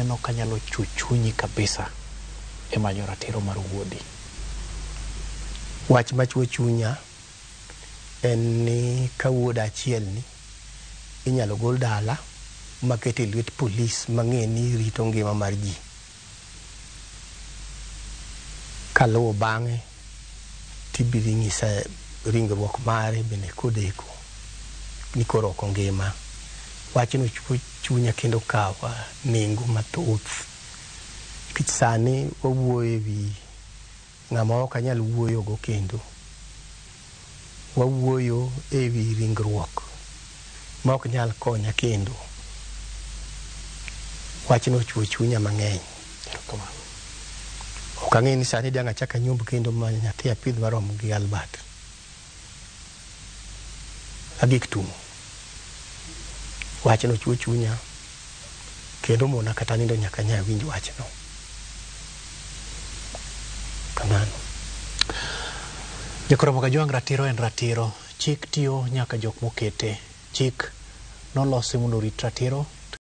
mineno ka nyalo chwo chunyi kabisa e manyo ratiro mar wuodi? Wach machwo chunya en ni ka wuoda achiel ni inyalo gol dala maket e lwet polis mang'e ni rito ngima mar ji. Kaluwo bang'e tibiro nyisa ringruok mare bende kodeko ni koro ok ongima. Wachno chwo chunya kendo kawa nengo mathoth. Nikech sani wawuoyo e wi ng'ama ok anyal wuoyo go kendo. Wawuoyo e wi ringruok ma ok nyal konya kendo. Wachno ochwo chunya mang'eny. Erokamano. Ok ang'e ni sani dang' achak anyomb kendo ma nyathi apidh marom gi Albert. Agik tumo. Wachno chwo chunya kendo mona kata nindo nyaka nya winj wachno. Kamano. Jakoro Kajwang', ratiro en ratiro. Chik tiyo nyaka jok mokete. Chik nolosi mondo orit ratiro